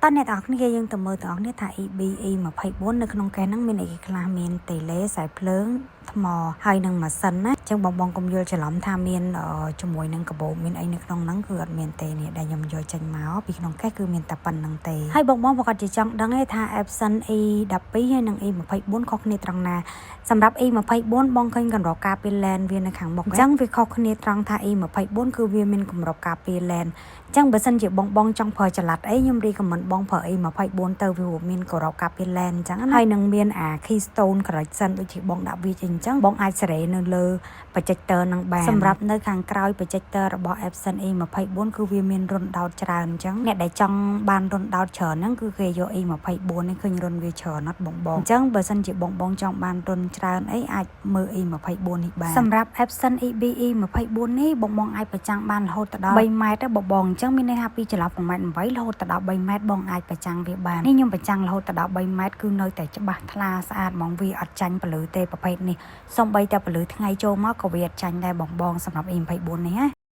តើអ្នកទាំងអស់គ្នាយើងទៅមើលទាំងអស់គ្នាថា EB E24 នៅក្នុងកេសហ្នឹងមានអីគេខ្លះមានតេឡេខ្សែភ្លើងថ្មហើយនឹងម៉ាស៊ីនណាអញ្ចឹងបងបងកុំយល់ច្រឡំថាមានជាមួយនឹងកាបូបមានអីនៅក្នុងហ្នឹងគឺអត់មានទេនេះដែលខ្ញុំយកចេញមកពីក្នុងកេសគឺមានតែប៉ុណ្្នឹងទេហើយបងបងប្រកាសជាចង់ដឹងឯថា Epson E12 ហើយនិង E24 ខុសគ្នាត្រង់ណាសម្រាប់ E24 បងឃើញកម្របការពារ lens វានៅខាងមុខអញ្ចឹងវាខុសគ្នាត្រង់ថា E24 គឺវាមានកម្របការពារ lens អញ្ចឹងបើសិនជាបងបងចង់ប្រើចល័តអីខ្ញុំ recommend បងប្រើ E24 ទៅវាមានកម្របការពារ lens អញ្ចឹងណាហើយនឹងមានអា keystone correction ដូចជាបងដាក់វាអញ្ចឹងបងអាចសេរីនៅលើ projector នឹងបានសម្រាប់នៅខាងក្រោយ projector របស់ Epson E24 គឺវាមានរន្ធដោតច្រើនអញ្ចឹងអ្នកដែលចង់បានរន្ធដោតច្រើនហ្នឹងគឺគេយក E24 នេះឃើញរន្ធវាច្រើនណាស់បងបងអញ្ចឹងបើសិនជាបងបងចង់បានរន្ធច្រើនអីអាចមើល E24 នេះបានសម្រាប់ Epson EB E24 នេះបងបងអាចប្រចាំងបានរហូតដល់3ម៉ែត្របងបងអញ្ចឹងមានន័យថាពីចន្លោះ1ម៉ែត្រ8រហូតដល់3ម៉ែត្របងអាចប្រចាំងវាបាននេះខ្ញុំប្រចាំងរហូតដល់3ម៉ែត្រគឺនៅតែច្បាស់ថ្លាស្អាតហ្មងវាអត់ចាញ់ពន្លឺទេប្រភេទនេះសំបីតែពន្លឺថ្ងៃចូលមកក៏វាអត់ចាញ់ដែរបងបងសម្រាប់ E24 នេះណា។